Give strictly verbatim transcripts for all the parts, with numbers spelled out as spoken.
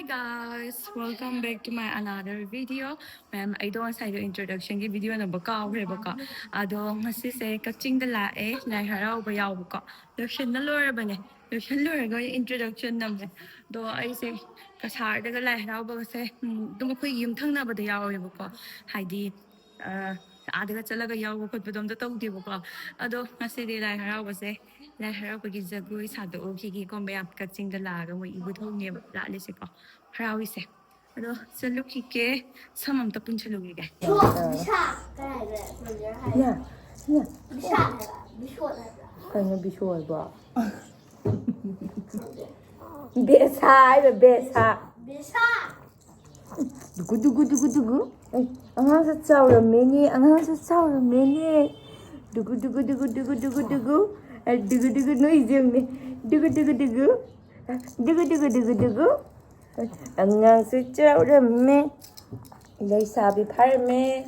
Hey guys, welcome back to my another video. ꯃꯦꯝ, ꯑꯩꯗꯣ ꯉꯁꯥꯏꯗꯣ ꯏꯟꯇ꯭ꯔꯣꯗꯛꯁꯟꯒꯤ video ꯅꯝꯕ ꯀꯥꯎꯈ꯭ꯔꯦꯕꯀꯣ꯫ ꯑꯗꯣ ꯉꯁꯤꯁꯦ ꯀꯛꯆꯤꯡꯗ ꯂꯥꯛꯑꯦ, ꯂꯥꯏ ꯍꯔꯥꯎꯕ ꯌꯥꯎꯕꯀꯣ꯫ ꯂꯣꯏꯁꯤꯟꯅ ꯂꯣꯏꯔꯕꯅꯦ꯫ ꯂꯣꯏꯁꯤꯟ ꯂꯣꯏꯔꯒ ꯑꯣꯏꯅ ꯏꯟꯇ꯭ꯔꯣꯗꯛꯁꯟ ꯅꯝꯃꯦ꯫ ꯑꯗꯣ ꯑꯩꯁꯦ ꯀꯁꯥꯔꯗꯒ ꯂꯥꯏ ꯍꯔꯥꯎꯕꯒꯁꯦ, ꯎꯝ, ꯑꯗꯨꯝ ꯑꯩꯈꯣꯏ ꯌꯨꯝꯊꯪꯅꯕꯗ ꯌꯥꯎꯋꯦꯕꯀꯣ꯫ ꯍꯥꯏꯗꯤ, ꯑ, ꯑꯥꯗꯒ ꯆꯠꯂꯒ ꯌꯥꯎꯕ ꯈꯣꯠꯄꯗꯣ ꯑꯝꯇ ꯇꯧꯗꯦꯕꯀꯣ꯫ ꯑꯗꯣ ꯉꯁꯤꯗꯤ ꯂꯥꯏ ꯍꯔꯥꯎꯕꯁꯦ, ꯂꯥꯏ ꯍꯔꯥꯎꯕꯒꯤ ꯖꯒꯣꯏ ꯁꯥꯗꯣꯛꯎꯈꯤꯒꯦꯀꯣ ꯃꯌꯥꯝ꯫ ꯀꯛꯆꯤꯡꯗ ꯂꯥꯛꯑꯒ ꯃꯣꯏ ꯏꯕꯨꯙꯧꯅꯦꯕ ꯂꯥꯠꯂꯤꯁꯦꯀꯣ, ꯍꯔꯥꯎꯔꯤꯁꯦ꯫ ꯑꯗꯣ ꯆꯠꯂꯨꯈꯤꯒꯦ, ꯁꯝ ꯑꯝꯇ ꯄꯨꯟꯁꯜꯂꯨꯈꯤꯒꯦ꯫ ꯕꯤꯁꯥ ꯀꯩ ꯍꯥꯏꯒꯦ? ꯀꯩ ꯍꯥꯏꯒꯦ? ꯌꯥ, ꯌꯥ꯫ ꯕꯤꯁꯥ ꯍꯥꯏꯕ, ꯕꯤꯁꯣꯠ ꯍꯥꯏꯕ꯭ꯔꯥ? ꯀꯩꯅꯣ ꯕꯤꯁꯣ ꯍꯥꯏꯕꯣ? ꯕꯦꯁꯥ ꯍꯥꯏꯕ, ꯕꯦꯁꯥ꯫ ꯕꯤꯁꯥ꯫ ꯗꯨꯒꯨ, ꯗꯨꯒꯨ, ꯗꯨꯒꯨ, ꯗꯨꯒꯨ꯫ ꯑꯦ, ꯑꯉꯥꯡꯁꯨ ꯆꯥꯎꯔꯝꯃꯦꯅꯦ, ꯑꯉꯥꯡꯁꯨ ꯆꯥꯎꯔꯝꯃꯦꯅꯦ꯫ ꯗꯨꯒꯨ, ꯗꯨꯒꯨ, ꯗꯨꯒꯨ, ꯗꯨꯒꯨ, ꯗꯨꯒꯨ, ꯗꯨꯒꯨ꯫ ꯑꯦ, ꯗꯨꯒꯨ, ꯗꯨꯒꯨ, ꯅꯣꯏ ꯌꯦꯡꯅꯦ꯫ ꯗꯨꯒꯨ, ꯗꯨꯒꯨ, ꯗꯨꯒꯨ꯫ ꯗꯨꯒꯨ, ꯗꯨꯒꯨ, ꯗꯨꯒꯨ, ꯗꯨꯒꯨ꯫ ꯑꯉꯥꯡꯁꯨ ꯆꯥꯎꯔꯝꯃꯦ, ꯂꯩꯁꯥꯕꯤ ꯐꯥꯔꯝꯃꯦ,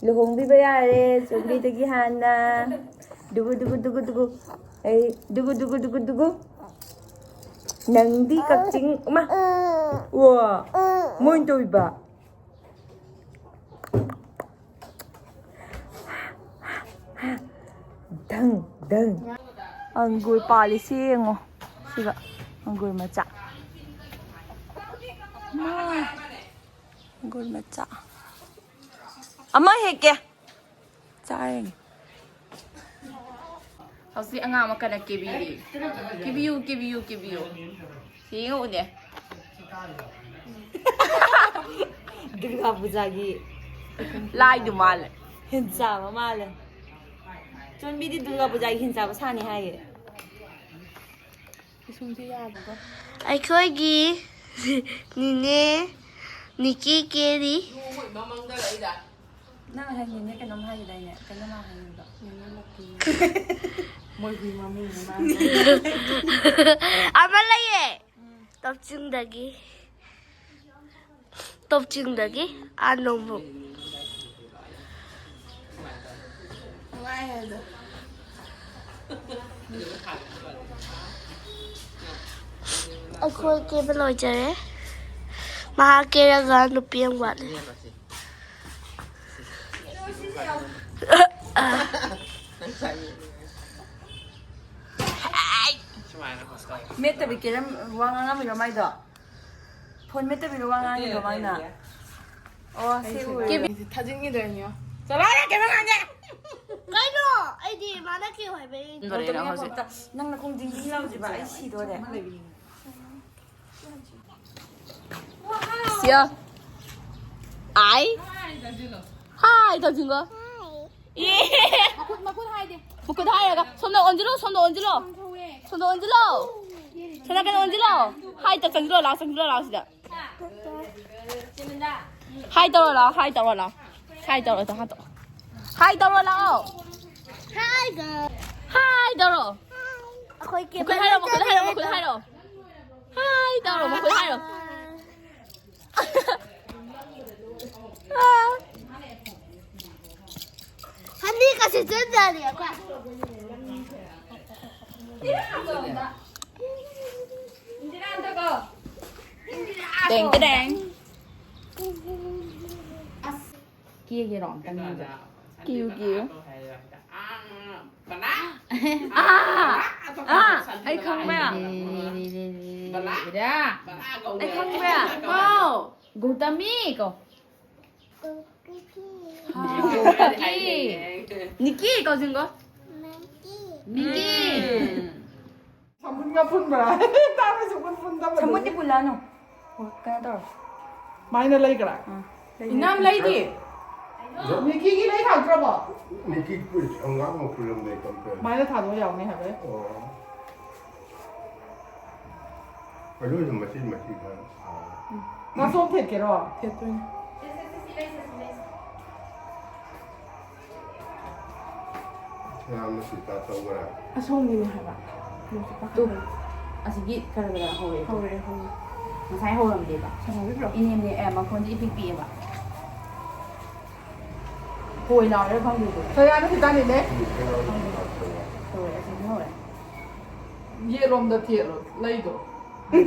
ꯂꯨꯍꯣꯡꯕꯤꯕ ꯌꯥꯔꯦ ꯆꯣꯝꯕꯤꯗꯒꯤ ꯍꯥꯟꯅ꯫ ꯗꯨꯒꯨ, ꯗꯨꯒꯨ, ꯗꯨꯒꯨ, ꯗꯨꯒꯨ꯫ ꯑꯩ ꯗꯨꯒꯨ, ꯗꯨꯒꯨ, ꯗꯨꯒꯨ, ꯗꯨꯒꯨ꯫ ꯅꯪꯗꯤ ꯀꯛꯆꯤꯡ, ꯏꯃꯥ꯫ ꯋꯥ, ꯃꯣꯏꯅ ꯇꯧꯏꯕ꯫ ꯙꯪ, ꯙꯪ꯫ ꯑꯪꯒꯨꯔ ꯄꯥꯜꯂꯤꯁꯤ ꯌꯦꯡꯉꯣ꯫ ꯁꯤꯒ ꯑꯪꯒꯨꯔ ꯃꯆꯥ꯫ ꯃꯥ, ꯑꯪꯒꯨꯔ ꯃꯆꯥ꯫ ꯑꯃ ꯍꯦꯛꯀꯦ꯫ ꯆꯥꯔꯅꯤ꯫ ꯍꯧꯖꯤꯛ ꯑꯉꯥꯡ ꯑꯃ ꯀꯟꯅ ꯀꯦꯕꯤꯔꯤ꯫ ꯀꯦꯕꯤꯌꯨ, ꯀꯦꯕꯤꯌꯨ, ꯀꯦꯕꯤꯌꯨ꯫ ꯁꯤ ꯌꯦꯡꯉꯛꯎꯅꯦ꯫ ꯗꯨꯔꯒꯥ ꯄꯨꯖꯥꯒꯤ ꯂꯥꯏꯗꯨ ꯃꯥꯜꯂꯦ꯫ ꯍꯤꯟꯆꯥꯕ ꯃꯥꯜꯂꯦ꯫ ꯆꯣꯟꯕꯤꯗꯤ ꯗꯨꯔꯒꯥ ꯄꯨꯖꯥꯒꯤ ꯍꯤꯟꯆꯥꯕ ꯁꯥꯅꯤ ꯍꯥꯏꯌꯦ꯫ ꯄꯤꯁꯨꯝꯁꯦ ꯌꯥꯗꯕ꯫ ꯑꯩꯈꯣꯏꯒꯤ ꯅꯤꯅꯦ ꯅꯤꯀꯤ ꯀꯦꯔꯤ꯫ ꯅꯪ ꯉꯁꯥꯏ ꯅꯤꯅꯦ ꯀꯩꯅꯣꯝ ꯍꯥꯏꯈꯤꯗꯥꯏꯅꯦ? ꯀꯩꯅꯣ ꯃꯥ ꯍꯥꯏꯈꯤꯕꯗꯣ? ꯃꯣꯏ ꯍꯨꯏ ꯃꯃꯤꯡꯅꯦ ꯃꯥ꯫ ꯑꯃ ꯂꯩꯌꯦ꯫ ꯎꯝ꯫ ꯀꯛꯆꯤꯡꯗꯒꯤ, ꯀꯛꯆꯤꯡꯗꯒꯤ ꯑꯥ ꯅꯣꯡꯕꯨ꯫ ꯑꯩꯈꯣꯏ ꯀꯦꯕ ꯂꯣꯏꯖꯔꯦ꯫ ꯃꯍꯥꯛ ꯀꯦꯔꯒ ꯅꯨꯄꯤ ꯑꯃ ꯋꯥꯠꯂꯦ꯫ ꯃꯦꯠꯇꯕꯤ ꯀꯦꯔꯝ ꯋꯥ ꯉꯥꯡꯉꯝꯃꯤꯔꯣ ꯃꯥꯏꯗꯣ? ꯐꯣꯟ ꯃꯦꯠꯇꯕꯤꯔꯣ ꯋꯥ ꯉꯥꯡꯉꯤꯗꯣ ꯃꯥꯏꯅ? ꯑꯣ, ꯁꯤ ꯎꯔꯦ꯫ ꯊꯥꯖꯤꯟꯈꯤꯗꯣꯏꯅꯦ꯫ ꯆꯠꯂꯣꯍꯦ, ꯀꯩꯝꯇ ꯉꯥꯡꯗꯦ꯫ ꯀꯩꯅꯣ? ꯑꯩꯗꯤ ꯃꯥꯅ ꯀꯦꯌꯨ ꯍꯥꯏꯕꯩ꯫ ꯗꯣꯔꯦꯅ ꯍꯧꯖꯤꯛ꯫ ꯅꯪ ꯅꯈꯣꯡ ꯗꯤꯡ ꯗꯤꯡ ꯂꯥꯎꯁꯤꯕ, ꯑꯩ ꯁꯤꯗꯣꯔꯦ꯫ ꯁꯤꯌꯥ꯫ ꯑꯥꯏ꯫ ꯍꯥꯏ ꯇꯧꯁꯤꯟꯒꯣ꯫ ꯃꯈꯨꯠ, ꯃꯈꯨꯠ ꯍꯥꯏꯗꯦ꯫ ꯃꯈꯨꯠ ꯍꯥꯏꯔꯒ ꯁꯣꯝꯗ ꯑꯣꯟꯁꯤꯜꯂꯣ, ꯁꯣꯝꯗ ꯑꯣꯟꯁꯤꯜꯂꯣ꯫ ꯁꯣꯝꯗ ꯑꯣꯟꯁꯤꯜꯂꯣ꯫ ꯁꯣꯝ ꯅꯥꯀꯟꯗ ꯑꯣꯟꯁꯤꯜꯂꯣ꯫ ꯍꯥꯏ ꯇꯧ, ꯆꯪꯁꯤꯜꯂꯣ ꯂꯥꯎ, ꯆꯪꯁꯤꯜꯂꯣ ꯂꯥꯎ ꯁꯤꯗ꯫ ꯍꯥꯏ ꯇꯧꯔꯣ ꯂꯥꯎ, ꯍꯥꯏ ꯇꯧꯔꯣ ꯂꯥꯎ꯫ ꯍꯥꯏ ꯇꯧꯔꯣ, ꯇꯧ, ꯍꯥꯏ ꯇꯧꯔꯣ꯫ ꯍꯥꯏ ꯇꯧꯔꯣ ꯂꯥꯛꯑꯣ꯫ ꯍꯥꯏ ꯇꯧꯔꯣ꯫ ꯑꯩꯈꯣꯏ ꯃꯈꯨꯠ ꯍꯥꯏꯔꯣ, ꯃꯈꯨꯠ ꯍꯥꯏꯔꯣ, ꯃꯈꯨꯠ ꯍꯥꯏꯔꯣ꯫ ꯍꯥꯏ ꯇꯧꯔꯣ, ꯃꯈꯨꯠ ꯍꯥꯏꯔꯣ꯫ ꯍꯅꯤ ꯀꯁꯤ ꯆꯟꯖꯔꯤ ꯑꯩꯈꯣꯏ꯫ ꯇꯦꯡ ꯇꯦꯡ꯫ ꯀꯦꯒꯦꯔꯣ ꯑꯝꯇꯪ ꯅꯪꯁꯨ? ꯀꯦꯌꯨ, ꯀꯦꯌꯨ꯫ ꯑꯥ, ꯑꯥ, ꯑꯩ ꯈꯪꯕ꯭ꯔꯥ? ꯏꯔꯥ꯫ ꯑꯩ ꯈꯪꯕ꯭ꯔꯥ? ꯍꯥꯎ꯫ ꯒꯧꯇꯃꯤ ꯀꯧ꯫ ꯍꯥꯎ꯫ ꯅꯤꯀꯤ꯫ ꯅꯤꯀꯤ ꯀꯧꯁꯤꯟꯒꯣ꯫ ꯅꯤꯀꯤ꯫ ꯁꯝꯕꯨꯟꯒ ꯄꯨꯟꯕ꯭ꯔꯥ? ꯇꯥꯕ꯭ꯔꯥ, ꯁꯝꯕꯨꯟ ꯄꯨꯟꯗꯕꯗꯣ? ꯁꯝꯕꯨꯟꯗꯤ ꯄꯨꯜꯂꯛꯑꯅꯨ꯫ ꯑꯣ, ꯀꯩꯅꯣ ꯇꯧꯔꯣ꯫ ꯃꯥꯏꯅ ꯂꯩꯒ꯭ꯔꯥ? ꯑꯥ, ꯂꯩ, ꯂꯩ꯫ ꯏꯅꯥꯝ ꯂꯩꯗꯤ? ꯅꯤꯀꯤꯒꯤ ꯂꯩ ꯊꯥꯗ꯭ꯔꯕꯣ? ꯅꯤꯀꯤ ꯄꯨ-, ꯑꯉꯥꯡ ꯑꯃ ꯄꯨꯜꯂꯝꯕꯅꯦ, ꯀꯝꯄ꯭ꯂꯦꯟ꯫ ꯃꯥꯏꯅ ꯊꯥꯗꯣꯛꯑ ꯌꯥꯎꯅꯤ ꯍꯥꯏꯕ꯫ ꯑꯣ꯫ ꯑꯗꯨꯁꯨ ꯃꯆꯤꯟ ꯃꯆꯤꯟ ꯈꯔ ꯁꯥꯡꯉꯦ꯫ ꯃꯥꯁꯨ ꯑꯃꯨꯛ ꯊꯦꯠꯀꯦꯔꯣ? ꯊꯦꯠꯇꯣꯏꯅꯦ꯫ ꯃꯌꯥꯝꯅ ꯁꯤ ꯇꯥ ꯇꯧꯈ꯭ꯔꯦ꯫ ꯑꯁꯣꯝꯒꯤꯅꯦ ꯍꯥꯏꯕ꯫ ꯃꯣꯏꯁꯨ ꯇꯨ, ꯄꯥꯈꯠꯂꯦ꯫ ꯑꯁꯤꯒꯤ ꯈꯔ ꯈꯔ ꯍꯧꯔꯦ꯫ ꯍꯧꯔꯦ, ꯍꯧꯔꯦ꯫ ꯉꯁꯥꯏ ꯍꯧꯔꯝꯗꯦꯕ꯫ ꯁꯥꯟꯅꯕꯤꯕ꯭ꯔꯣ? ꯏꯅꯦꯝꯅꯦ, ꯑꯦ, ꯃꯈꯣꯟꯁꯦ ꯏꯄꯤꯛ ꯄꯤꯛꯑꯦꯕ꯫ ꯀꯣꯏ ꯂꯥꯎꯔꯦ ꯈꯪꯗꯦ꯫ ꯀꯌꯥꯅꯣ ꯈꯤꯇꯪꯅꯤꯅꯦ? ꯎꯝ, ꯀꯌꯥꯅꯣ ꯈꯤꯇꯪ ꯇꯧꯕ꯫ ꯍꯧꯔꯦ, ꯑꯁꯤꯗꯤ ꯍꯧꯔꯦ꯫ ꯌꯦꯠꯂꯣꯝꯗ ꯊꯦꯠꯂꯣ, ꯂꯩꯗꯣ꯫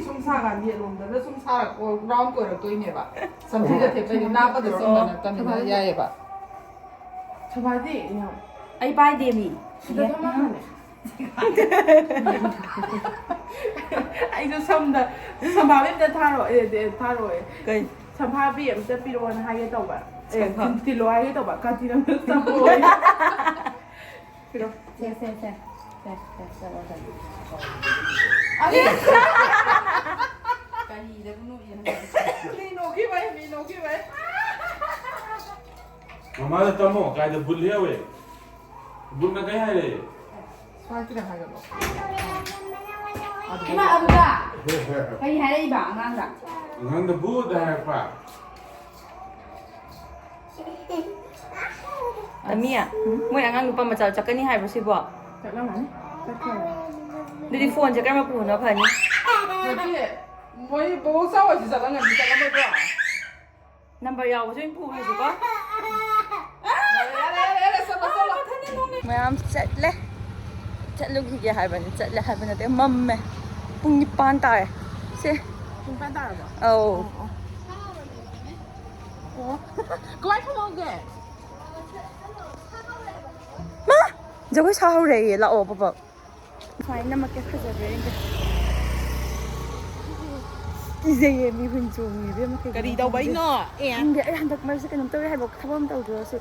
ꯁꯨꯝ ꯁꯥꯀꯥꯟꯗ ꯌꯦꯠꯂꯣꯝꯗꯅ ꯁꯨꯝ ꯁꯥꯔꯛꯄ ꯔꯥꯎꯟ ꯀꯣꯏꯔꯛꯇꯣꯏꯅꯦꯕ꯫ ꯁꯝꯁꯤꯗ ꯊꯦꯠꯄꯩꯗꯤ ꯅꯥꯞꯄꯗ ꯆꯤꯡꯕ ꯅꯠꯇꯕꯅꯤꯅ ꯌꯥꯏꯑꯕ꯫ ꯁꯣꯃꯥꯗꯤ ꯌꯥꯝ ꯑꯩ ꯄꯥꯏꯗꯦꯃꯤ꯫ ꯁꯤꯗ ꯊꯝꯃꯝꯕꯅꯦ꯫ ꯑꯩꯁꯨ ꯁꯝꯗ ꯁꯝꯐꯥꯕꯤ ꯑꯝꯇ ꯊꯥꯔꯛꯑꯣ, ꯑꯦ, ꯑꯦ, ꯊꯥꯔꯛꯑꯣ꯫ ꯀꯩ? ꯁꯝꯐꯥꯕꯤ ꯑꯝꯇ ꯄꯤꯔꯛꯑꯣꯅ ꯍꯥꯏꯒꯦ ꯇꯧꯕ꯫ ꯑꯦ, ꯁꯝꯐꯥ- ꯊꯤꯜ-, ꯊꯤꯜꯂꯣ ꯍꯥꯏꯒꯦ ꯇꯧꯕ꯫ ꯀꯥꯇꯤꯅ ꯑꯝꯇ ꯆꯞꯄꯛꯑꯣ꯫ ꯄꯤꯔꯛꯑꯣ꯫ ꯁꯦ, ꯁꯦ, ꯁꯦ꯫ ꯁꯦ, ꯁꯦ, ꯆꯠꯂꯣ, ꯆꯠꯂꯣ꯫ ꯑꯗꯨ ꯀꯔꯤꯗꯕꯨ ꯅꯣꯛꯏꯅꯣ ꯈꯪꯗꯦ꯫ ꯃꯤ ꯅꯣꯛꯈꯤꯕꯩ, ꯃꯤ ꯅꯣꯛꯈꯤꯕꯩ꯫ ꯃꯃꯥꯗ ꯇꯝꯃꯣ, ꯀꯥꯏꯗ ꯕꯨꯠ ꯌꯥꯎꯋꯦ? ꯕꯨꯠꯅ ꯀꯩ ꯍꯥꯏꯔꯛꯑꯦ? ꯁ꯭ꯋꯥꯏꯁꯤꯗ ꯍꯥꯏꯒꯠꯂꯣ꯫ ꯏꯃꯥ, ꯑꯗꯨꯗ ꯀꯔꯤ ꯍꯥꯏꯔꯛꯏꯕ ꯑꯉꯥꯡꯗ? ꯑꯉꯥꯡꯗ ꯕꯨꯠ ꯍꯥꯏꯔꯛꯄ꯫ ꯑꯃꯤꯌꯥ, ꯃꯣꯏ ꯑꯉꯥꯡ ꯅꯨꯄꯥ ꯃꯆꯥ ꯆꯠꯀꯅꯤ ꯍꯥꯏꯕ꯭ꯔꯣ ꯁꯤꯕꯣ? ꯆꯠꯂꯝꯃꯅꯤ꯫ ꯆꯠꯈ꯭ꯔꯕꯅꯤ꯫ ꯑꯗꯨꯗꯤ ꯐꯣꯟꯁꯦ ꯀꯔꯝꯕ ꯄꯨꯕꯅ ꯐꯅꯤ? ꯅꯠꯇꯦ, ꯃꯣꯏ ꯕꯣꯕꯣꯛ ꯆꯥꯎ ꯍꯣꯏꯁꯨ ꯆꯠꯂꯝꯒꯅꯤ, ꯆꯠꯂꯝꯃꯣꯏꯗ꯭ꯔꯣ? ꯅꯝꯕꯔ ꯌꯥꯎꯕꯁꯦ ꯑꯣꯏꯅ ꯄꯨꯈ꯭ꯔꯁꯤꯀꯣ꯫ ꯌꯥꯔꯦ, ꯌꯥꯔꯦ, ꯌꯥꯔꯦ, ꯌꯥꯔꯦ, ꯆꯠꯂꯣ, ꯆꯠꯂꯣ꯫ ꯃꯌꯥꯝ ꯆꯠꯂꯦ꯫ ꯆꯠꯂꯨꯈꯤꯒꯦ ꯍꯥꯏꯕꯅꯤ, ꯆꯠꯂꯦ ꯍꯥꯏꯕ ꯅꯠꯇꯦ, ꯃꯝꯃꯦ꯫ ꯄꯨꯡ ꯅꯤꯄꯥꯟ ꯇꯥꯔꯦ꯫ ꯁꯦ꯫ ꯄꯨꯡ ꯅꯤꯄꯥꯟ ꯇꯥꯔꯕꯣ? ꯑꯧ꯫ ꯑꯣ, ꯑꯣ꯫ ꯑꯣ꯫ ꯀꯃꯥꯏ ꯈꯪꯍꯧꯒꯦ? ꯃꯥ! ꯖꯒꯣꯏ ꯁꯥ ꯍꯧꯔꯦꯌꯦ꯫ ꯂꯥꯛꯑꯣ, ꯄꯄ꯫ ꯁꯨꯃꯥꯏꯅ ꯅꯝꯃꯛꯀꯦ, ꯐꯖꯕ꯭ꯔꯥ ꯌꯦꯡꯒꯦ꯫ ꯀꯤꯖꯩꯌꯦ, ꯃꯤꯍꯨꯟ ꯆꯣꯡꯉꯤ ꯏꯕꯦꯝꯃ, ꯀꯩꯒꯤꯅꯣ ꯀꯔꯤ ꯈꯪꯗꯦ꯫ ꯇꯧꯕꯩꯅꯣ? ꯑꯦ꯫ ꯈꯪꯗꯦ, ꯑꯩ ꯍꯟꯗꯛ ꯃꯔꯛꯁꯦ ꯀꯩꯅꯣꯝ ꯇꯧꯔꯦ ꯍꯥꯏꯕ, ꯊꯕꯛ ꯑꯃ ꯇꯧꯗ꯭ꯔꯁꯨ꯫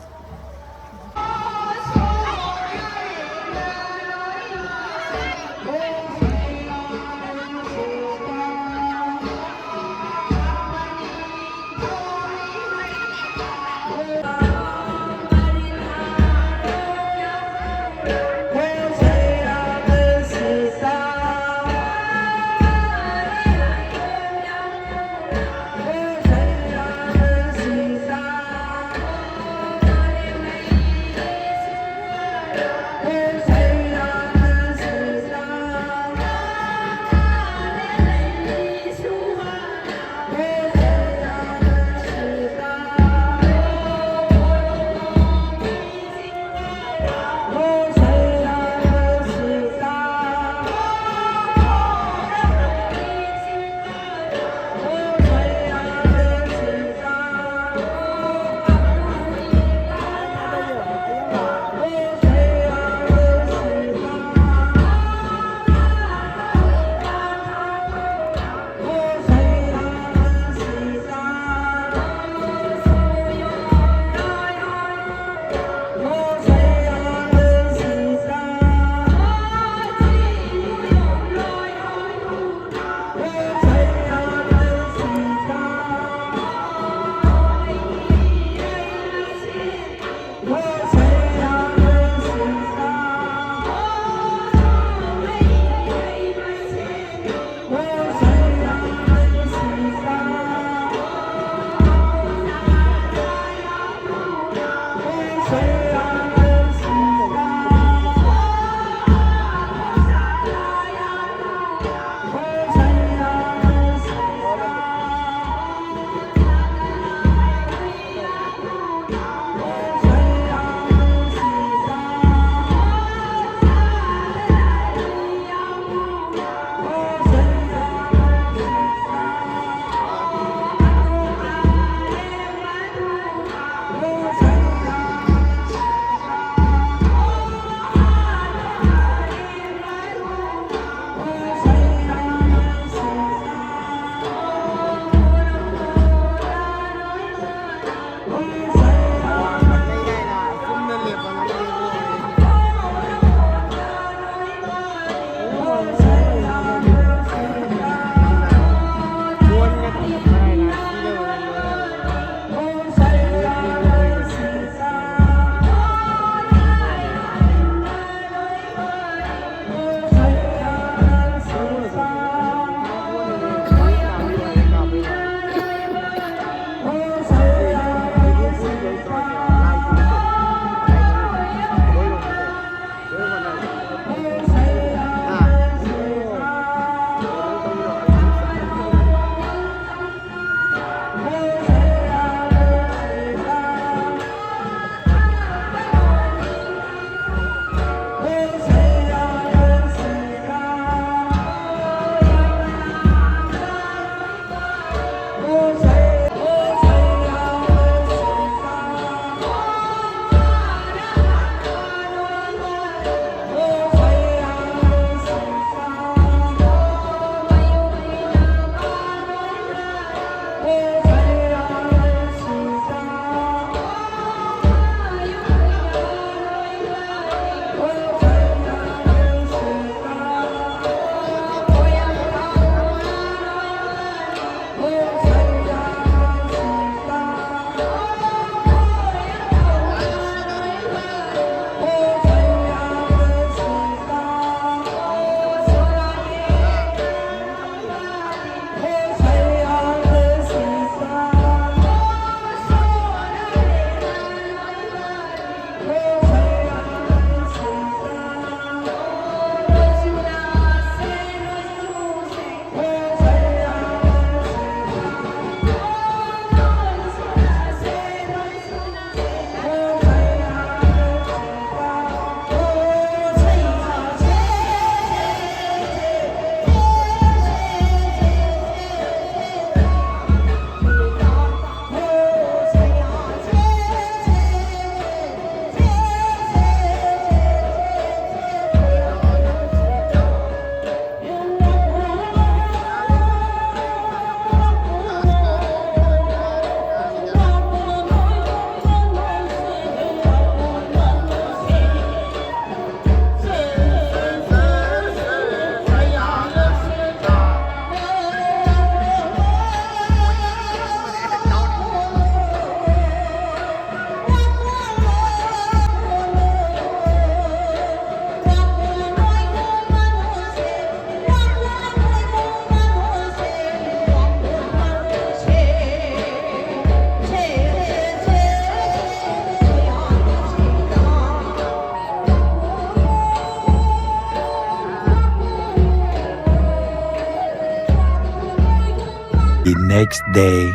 The next day.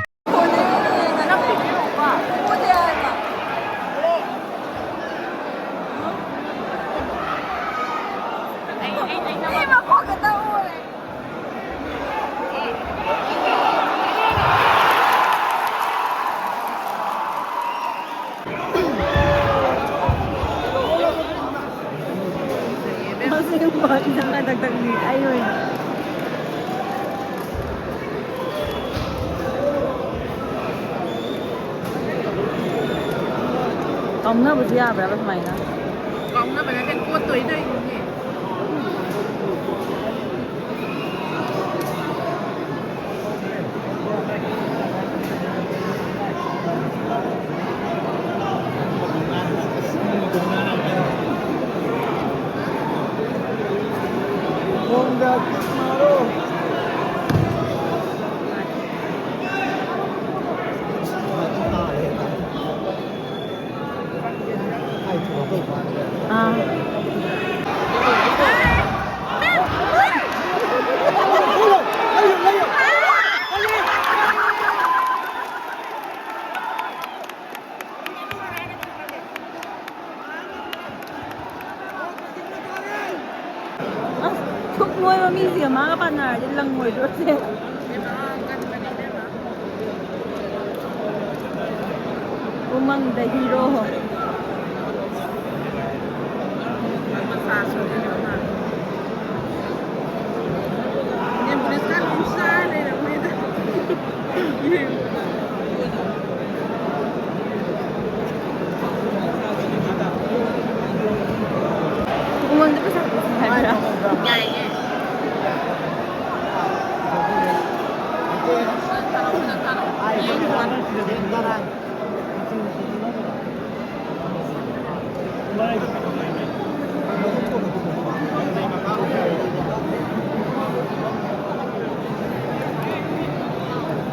ꯃꯁꯤ ꯏꯟꯁꯥꯡ ꯈꯛꯇꯪꯅꯤ ꯑꯩ ꯑꯣꯏꯅ꯫ ꯀꯥꯎꯅꯕꯁꯨ ꯌꯥꯕ꯭ꯔꯕ ꯁꯨꯃꯥꯏꯅ? ꯀꯥꯎꯅꯕ ꯅꯠꯇꯦ, ꯀꯣꯠꯇꯣꯏ ꯇꯧꯔꯤꯅꯤꯅꯦ꯫ ꯑꯥ꯫ ꯑꯁ, ꯁꯨꯛ ꯅꯣꯏꯕ ꯃꯤꯁꯤꯒ ꯃꯥꯒ ꯄꯥꯟꯅꯔꯗꯤ ꯂꯪꯉꯣꯏꯗ꯭ꯔꯣ ꯁꯦ? ꯎꯃꯪꯗ ꯍꯤꯔꯣ꯫ ꯎꯃꯪꯗ ꯄꯩꯁꯥ ꯄꯨꯁꯤ ꯍꯥꯏꯕ꯭ꯔꯥ? ꯌꯥꯏꯌꯦ꯫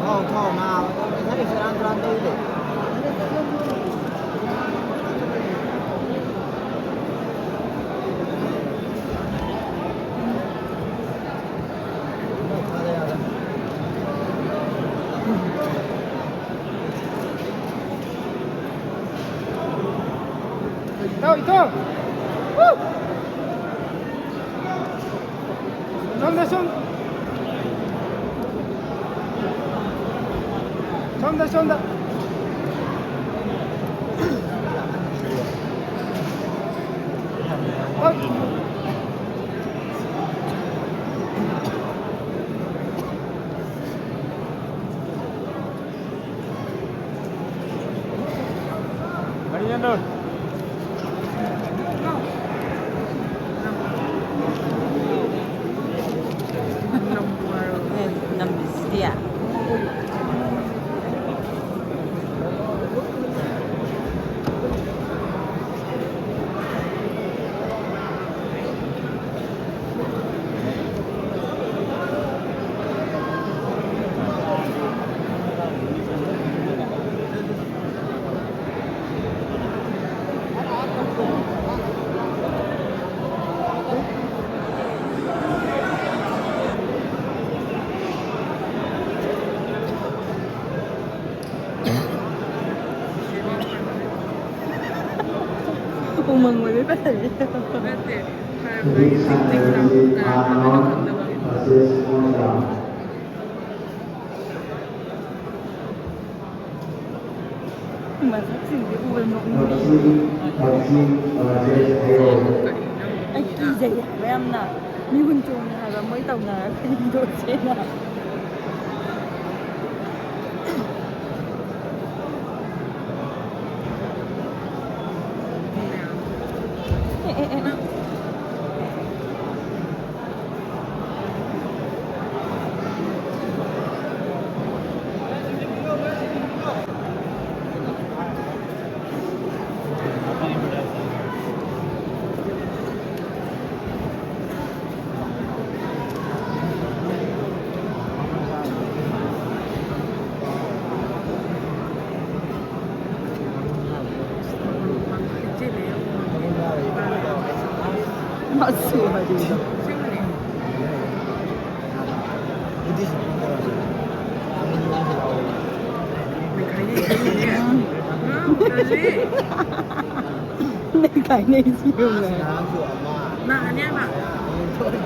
ꯊꯥꯎ, ꯊꯥꯎ, ꯅꯥꯕ꯫ ꯉꯁꯥꯏ ꯁꯦꯔꯥꯟ ꯇꯨꯔꯥꯟ ꯇꯧꯔꯤꯗꯣ꯫ ꯏꯊꯣ! ꯁꯣꯝꯗ, ꯁꯣꯝ-, ꯁꯣꯝꯗ, ꯁꯣꯝꯗ꯫ ꯎꯃꯪ ꯑꯣꯏꯕꯩ ꯄꯥꯏꯔꯦ꯫ ꯅꯠꯇꯦ, ꯍꯥꯏꯔꯝꯗꯥꯏꯒꯤ ꯇꯤꯛ ꯇꯤꯛ ꯂꯥꯎ, ꯀꯅꯥ ꯀꯅꯥꯅꯣ ꯈꯪꯗꯕ꯫ ꯃꯁꯛꯁꯤꯡꯁꯦ ꯎꯕꯗ ꯅꯣꯛꯅꯤꯡꯉꯦ꯫ ꯑꯩ ꯀꯤꯖꯩ ꯍꯥꯏꯕ ꯌꯥꯝꯅ꯫ ꯃꯤꯍꯨꯟ ꯆꯣꯡꯉꯦ ꯍꯥꯏꯕ ꯃꯣꯏ ꯇꯧꯅꯔꯒ ꯌꯦꯡꯗꯣꯛꯁꯦꯅ꯫ ꯑꯦ, ꯑꯦ, ꯑꯦ, ꯑꯦ꯫ ꯃꯁꯨ ꯍꯥꯏꯗꯤ꯫ ꯀꯥꯏꯅꯩꯁꯤ ꯌꯦꯡꯉꯨꯅꯦ꯫ ꯅꯍꯥꯟꯁꯨ ꯑꯃ ꯅꯍꯥꯟꯅꯦ ꯑꯃ꯫ ꯑꯃꯨꯛ ꯊꯣꯛꯑꯦ꯫